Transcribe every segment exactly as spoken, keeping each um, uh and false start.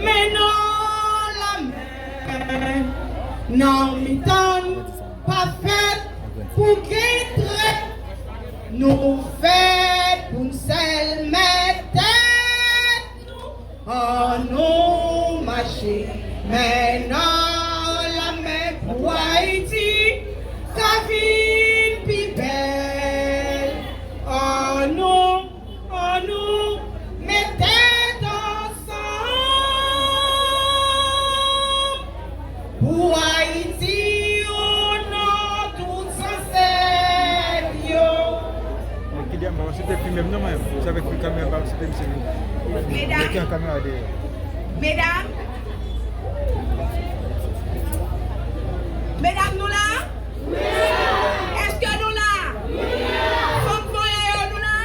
Men nan lame, nan mitan n pa fèt pou gen trèt. Nou fèt pou n sèl mèt tèt nou. Annou mache men nan lame pou Ayiti ka vin pi bèl. Annou Annou met tèt ansanm pou Ayiti, o non tout zansèt yo. Mwen ki dèyè m pa site fi menm non mwen. Se avèk fi kamera m pa site misye. Medam. Mete an kamera dèyè. Medam. Medam, nou la? Èske nou la? Fanm voye yo, nou la?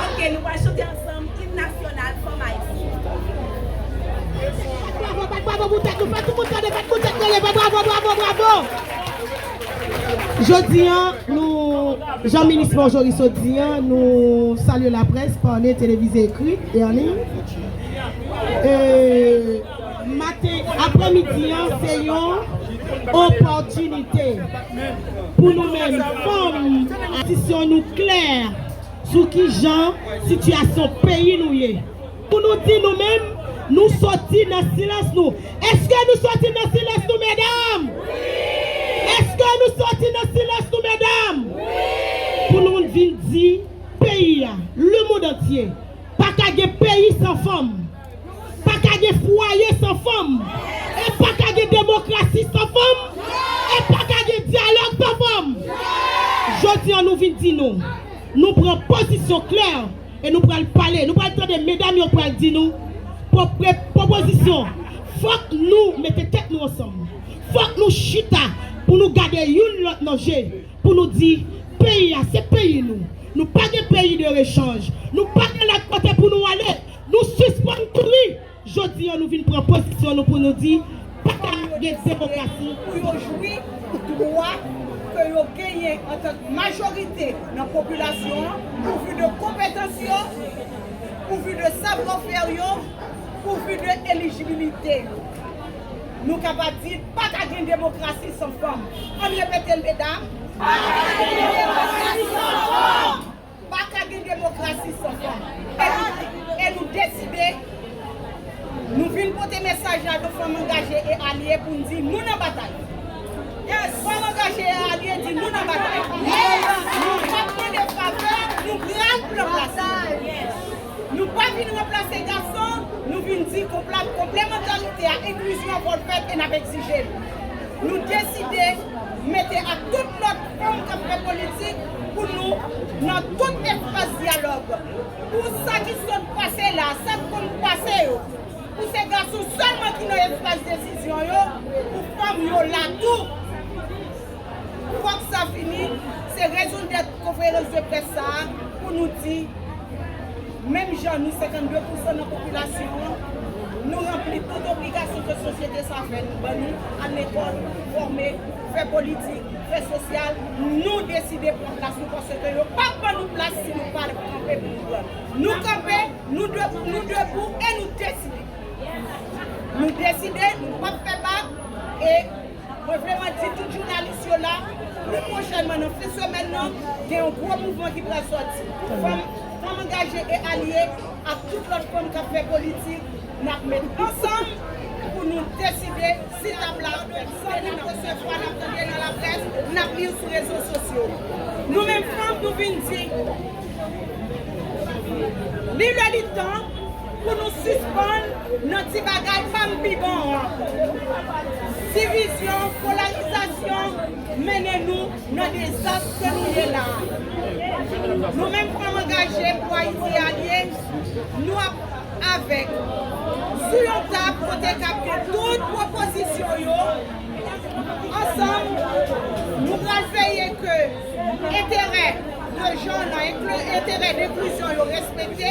Ok, nou pral chante ansanm im nasyonal Fanm Ayiti. Bat bravo, bat bravo pou tèt nou, fè tout moun tande, fè tout moun tèt nou leve, bravo, bravo, bravo! Jodi a, nou, jan minis Marjorie sot di a, nou salye laprès, pale, televize, ekri e an liy. E, Maten, aprèmidi an, se yon opòtinite pou nou menm, fanm, pozisyon nou klè sou kijan sitiyasyon peyi nou ye. Pou nou di nou menm, nou soti nan silans nou. Èske nou soti nan silans nou, medam? Èske nou soti nan silans nou, medam? Pou nou vin di peyi a, lemonn antye, pa ka gen peyi san fanm. Pa ka gen fwaye san fanm. E pa ka gen demokrasi san fanm. E pa ka gen dyalòg san fanm. Jodi a, nou vin di nou. Nou pran pozisyon klè e nou pral pale. Nou pral tande medam yo pral di nou pwòp pwopozisyon. Fòk nou mete tèt nou ansanm. Fòk nou chita pou nou gade youn lòt nan je. Pou nou di, peyi a, se peyi nou. Nou pa gen peyi de rechanj. Nou pa gen lòt kote pou nou ale. Nou sispann kouri. Jodi a, nou vin pran pozisyon nou pou nou di, pa ka gen demokrasi. Pou yo jwi dwa ke yo genyen antank majorite nan popilasyon an, pouvi de konpetans yo, pouvi de savwafè yo, pouvi de elijibilite yo. Nou kapab di, pa ka gen demokrasi san fanm. Ann repete l, medam. Pa ka gen demokrasi san fanm. Pa ka gen demokrasi san fanm. E nou, e nou deside, nou vin pote mesaj la de Fanm Angaje e Alye pou n di nou nan batay. Fanm Angaje e Alye di nou nan batay. Nou p ap mande favè, nou pral pran plas nou. Nou pa vin ranplase gason, nou vin di konpla-, konplemantarite a, enklizyon an fò l fèt e n ap egzije l. Nou deside mete ak tout lòt fanm k ap fè politik pou nou nan tout espas dyalòg. Pou sa ki sot pase la, sa k konn pase yo, pou se gason sèlman ki nan espas desizyon yo, pou fanm yo la tou. Fòk sa fini, se rezon dèt konferans de près sa a pou nou di, menm jan nou senkannde pousan nan popilasyon an, nou ranpli tout obligasyon ke sosyete sa fè nou, ban nou, al lekòl, fòme, fè politik, fè sosyal, nou deside pran plas nou paske yo p ap ban nou plas si nou pa kanpe pou nou pran. Nou kanpe, nou de-, nou debou e nou deside. Nou deside, nou p ap fè bak e Mwen vle mwen di tout jounalis yo la, pi pwochènman nan fen semèn nan, gen yon gwo mouvman ki pral sòti. Fanm, Fanm Angaje e Alye ak tout lòt fanm k ap fè politik, n ap met ansanm pou nou deside si tab la, sa n ap resevwa, n ap tande nan laprès, n ap li sou rezo sosyo. Nou menm fanm, nou vin di, li lè li tan, pou nou sispann nan ti bagay pa m pi bon an. Divizyon, polarizasyon mennen nou nan dezas ke nou ye la a. Nou menm Fanm Angaje pou Ayiti Alye, nou ap avèk sou yon tab kote k ap gen tout pwopozisyon yo. Ansanm, nou pral veye ke enterè de jan nan, enkli-, enterè denklizyon yo respekte,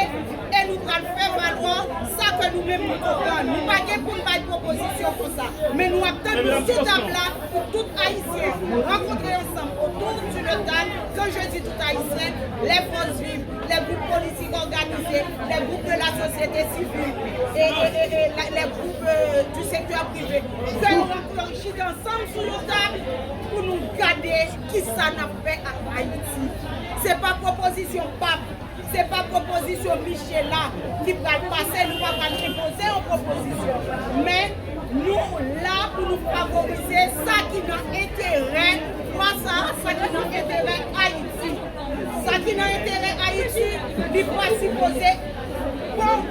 e nou pral fè valwa sa ke nou menm nou konprann. Nou pa gen pou n bay pwopozisyon konsa, men nou ap tann nou sou tab la pou tout Ayisyen rankontre ansanm autour d'une table. Quand je dis tout Haïtien, les forces vives. les groupes politiques organisés, les groupes de la société civile et, et, et, et la- les groupes euh, du secteur privé, ke yo rankontre chita ansanm sou yon tab pou nou gade ki sa n ap fè ak Ayiti. Se pa pwopozisyon p ap, se pa pwopozisyon Michela ki pral pase, nou pa pral enpoze yon pwopozisyon. Men nou la pou nou favorize sa ki nan enterè pwa sa, sa ki nan enterè Ayiti. Sa ki nan enterè Ayiti, li pa sipoze bon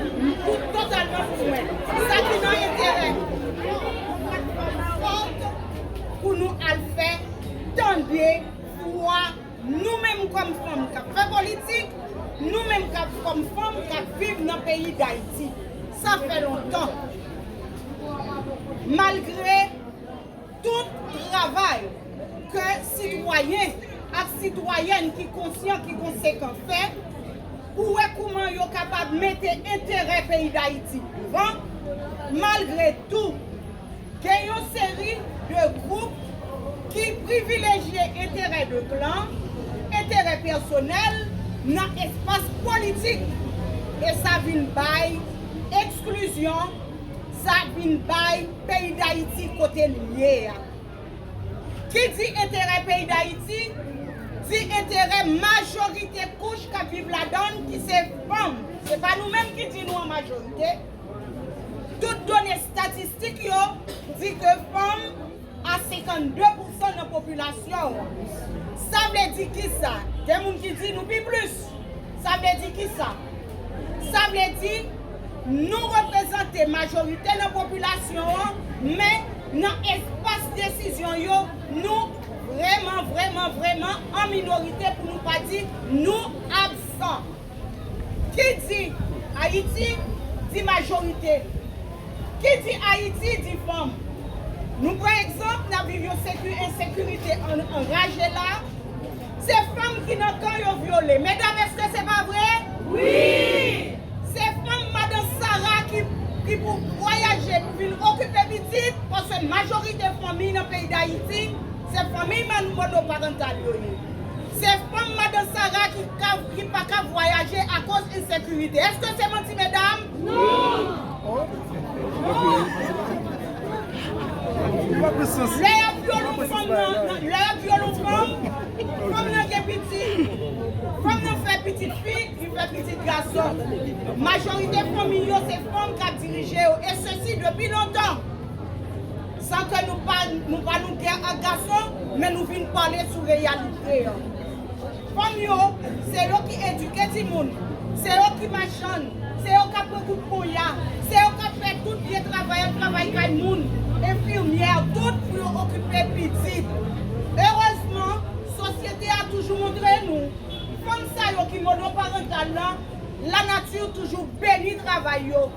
pou totalman pou mwen. Sa ki nan enterè, fòk pou nou al fè tande vwa nou menm kòm fanm k ap fè politik, nou menm k ap kòm fanm k ap viv nan peyi Dayiti. Sa fè lontan. Malgre tout travay ke sitwayen ak sitwayèn ki konsyan, ki konsekan fè, pou wè kouman yo kapab mete enterè peyi Dayiti devan, malgre tou, gen yon seri de gwoup ki privilejye enterè de klan, enterè pèsonèl nan espas politik, e sa vin bay eksklizyon, sa vin bay peyi Dayiti kote l ye a. Ki di enterè peyi Dayiti, di enterè majorite kouch k ap viv ladan l, ki se fanm. Se pa nou menm ki di nou an majorite. Tout done estatistik yo di ke fanm a senkannde pousan nan popilasyon an. Sa vle di kisa? Gen moun ki di nou pi plis. Sa vle di kisa? Sa vle di nou reprezante majorite nan popilasyon an, men nan espas desizyon yo, nou vrèman, vrèman, vrèman an minorite, pou nou pa di nou absan. Ki di Ayiti, di majorite. Ki di Ayiti, di fanm. Nou pran egzanp, n ap viv yon seki- ensekirite an- anraje la. Se fanm ki nan kan yo vyole. Medam, èske se pa vre? Wi! Se fanm madan Sara ki, ki pou vwayaje pou vin okipe pitit, paske majorite fanmi nan peyi Dayiti, se fanmi man- monoparantal yo ye. Se fanm madan Sara ki ka, ki pa ka vwayaje akoz ensekirite. Èske se manti, medam? Non! Lè y ap vyole yon fanm nan, nan- lè y ap vyole yon fanm, fanm nan gen pitit. Fanm nan fè pitit fi, li fè pitit gason. Majorite fanmi yo, se fanm k ap dirije yo. E sesi depi lontan. San ke nou pa, nou pa nou gè ak gason, men nou vin pale sou reyalite an. Fanm yo, se yo ki edike timoun, se yo ki machann, se yo k ap pran kout ponya, se yo k ap fè tout vye travay, ap travay kay moun, enfimyè, tout pou yo okipe pitit. Erezman, sosyete a toujou montre nou, fanm sa yo ki monoparantal lan, lanati toujou beni travay yo.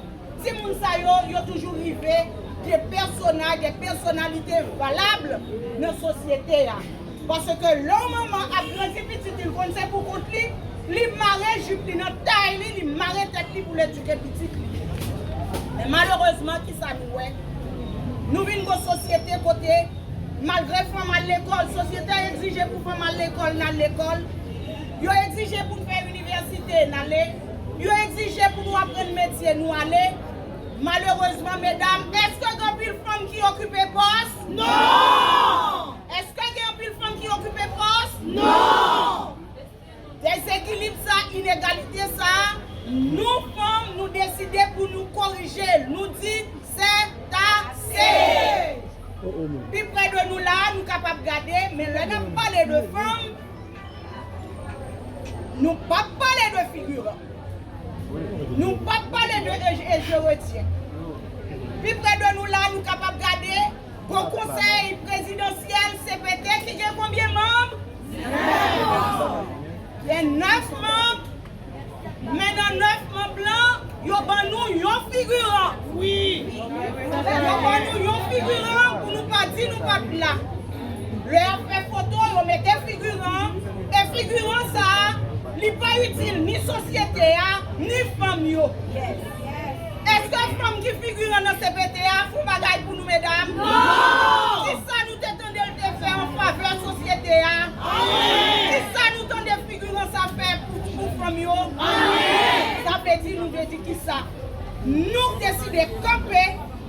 Timoun sa yo, yo toujou rive de pèsonaj, de pèsonalite valab nan sosyete a. Paske lè yon manman ap grandi pitit li, l konn se pou kont li, li mare jip li nan tay li, li mare tèt li pou l edike pitit li. Men malerezman, kisa nou wè? Nou vin gon sosyete kote, malgre fanm al lekòl, sosyete a egzije pou fanm al lekòl, n al lekòl. Yo egzije pou n fè inivèsite, n ale. Yo egzije pou nou aprann metye, nou ale. Malerezman, medam, èske gen anpil fanm ki okipe pòs? Non! Èske gen anpil fanm ki okipe pòs? Non! Dezekilib sa, inegalite sa, nou fanm, nou deside pou nou korije l. Nou di, sètase! Pi pre de nou la, nou kapab gade, men lè n ap pale de fanm, nou p ap pale de figiran. Nou p ap pale de e, e je retiens. Pi pre de nou la, nou kapab gade, gon konsèy prezidansyèl C P T ki gen konbyen manm? Gen nèf manm. Men nan nèf manm lan, yo ban nou yon figiran. Wi. Yo ban nou yon figiran pou nou pa di nou pa t la. Lè y ap fè foto, yo mete figiran. E figiran sa a, li pa itil ni sosyete a, ni fanm yo. Èske fanm ki figiran nan C P T a fè yon bagay pou nou, medam? Non! Kisa nou te tande l te fè an favè sosyete a? Anyen! Kisa nou tande figiran sa fè pou, pou fanm yo? Sa vle di, nou vle di kisa? Nou deside kanpe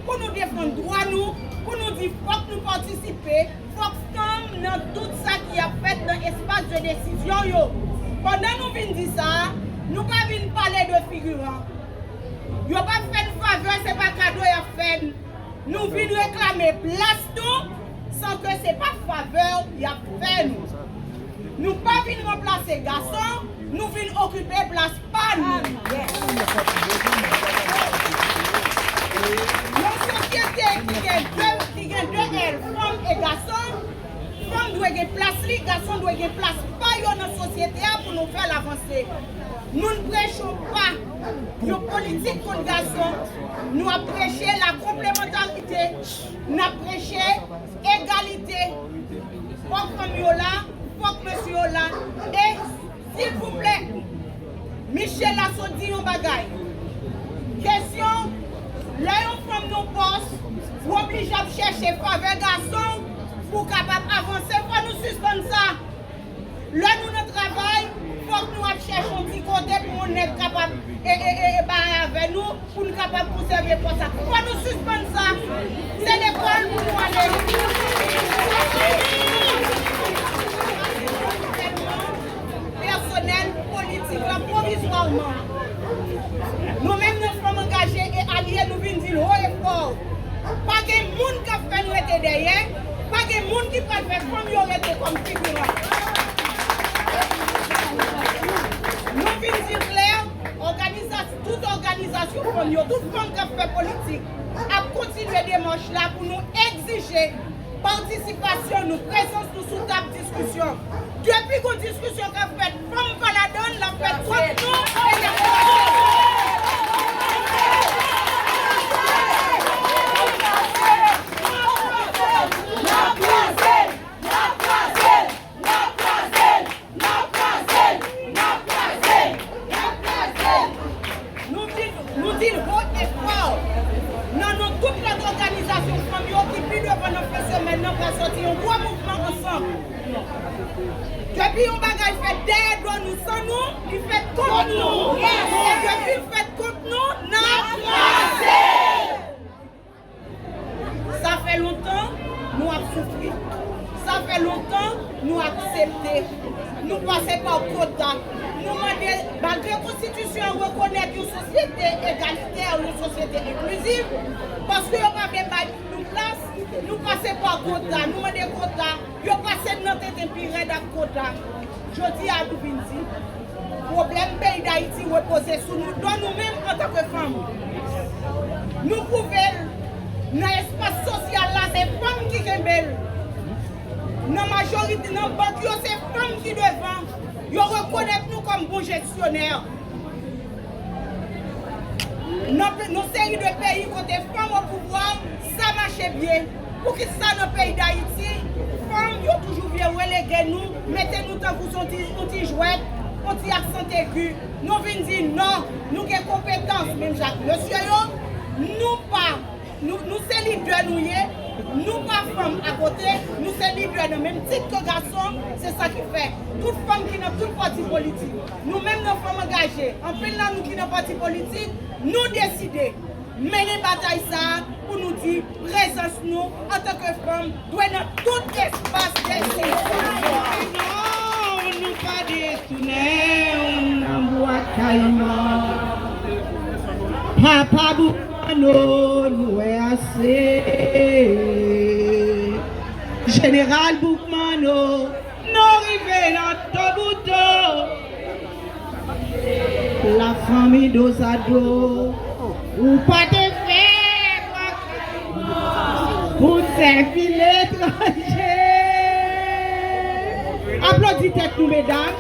pou nou defann dwa nou, pou nou di fòk nou patisipe, fòk fanm nan tout sa ki ap fèt nan espas de desizyon yo. Pandan nou vin di sa, nou pa vin pale de figiran. Yo p ap fè n favè, se pa kado y ap fè n. Nou vin reklame plas nou, san ke se pa favè y ap fè nou. Nou pa vin ranplase gason, nou vin okipe plas pa nou. Yon sosyete ki gen de, ki gen de èl, fanm e gason, fanm dwe gen plas li, gason dwe gen plas pa yo nan sosyete a pou nou fè l avanse. Nou n preche pa yon politik kont gason. Nou ap preche la konplemantarite. N ap preche egalite. Fòk fanm yo la, fòk mesye yo la. E, silvouplè, Michel la sot di yon bagay. Kesyon, lè yon fanm nan pòs, ou oblije ap chèche favè gason pou w kapab avanse. Fò nou sispann sa. Lè nou nan travay, fòk nou ap chèche yon ti kote pou yon nèg kapab e, e, e, e bay avè nou, pou n kapab konsève pòs la. Fò nou sispann sa. Se lekòl pou nou ale. Pèsonèl, politik la, pwovizwaman. Nou menm nan Fanm Angaje e Alye, nou vin di l ho e fò. Pa gen moun k ap fè n rete dèyè. Pa gen moun ki pral fè fanm yo rete kòm figiran. Nou vin di l klè, òganizasyon, tout òganizasyon fanm yo, tout fanm k ap fè politik, ap kontinye demach la pou nou egzije patisipasyon nou, prezans nou sou tab diskisyon. Depi gon diskisyon k ap fèt, fanm pa ladan l, l ap fèt kont nou e l ap kraze. N ap kraze l! N ap kraze l! N ap kraze l! N ap kraze l! Nou di, nou di l ho e fò. Nan non tout lòt òganizasyon fanm yo ki pi devan nan fen semèn nan pral sòti yon gwo mouvman ansanm. Depi yon bagay fèt dèyè do nou san nou, li fèt kont nou. E depi l fèt kont nou, n ap kraze l! Sa fè lontan nou ap soufri. Sa fè lontan nou aksepte. Nou pase pa kota. Nou mande, malgre konstitisyon an rekonèt yon sosyete egalitè, yon sosyete enkliziv, paske yo pa vle bay nou plas, nou pase pa kota. Nou mande kota. Yo pase n nan tenten pi rèd ak kota. Jodi a, nou vin di, pwoblèm peyi Dayiti repoze sou nou, do nou menm antanke fanm. Nou pwouve l nan espas sosyal la, se fanm ki kenbe l. Nan majorite, nan bank yo, se fanm ki devan. Yo rekonèt nou kòm bon jesyonè. Nan pe-, nan seri de peyi kote fanm o pouvwa, sa mache byen. Poukisa nan peyi Dayiti, fanm yo toujou vle relege nou, mete nou tankou se yon ti, yon ti jwèt, yon ti aksan egi? Nou vin di non, nou gen konpetans, menm jan ak mesye yo, nou pa Nou, nou se lidè nou ye, nou pa fanm akote, nou se lidè nan menm tit ke gason, se sa ki fè tout fanm ki nan tout pati politik, nou menm nan Fanm Angaje, anpil nan nou ki nan pati politik, nou deside mennen batay sa a pou nou di prezans nou antanke fanm dwe nan tout espas desizyon. Non, nou pa detounen w nan bwat kayiman. Papa Boukmanno, nou wè ase. Jeneral Boukmanno, nou rive nan Tobouto. Lafanmi Dozado, ou pa te fè bwat kayiman pou sèvi letranje. Aplodi tèt nou, medam.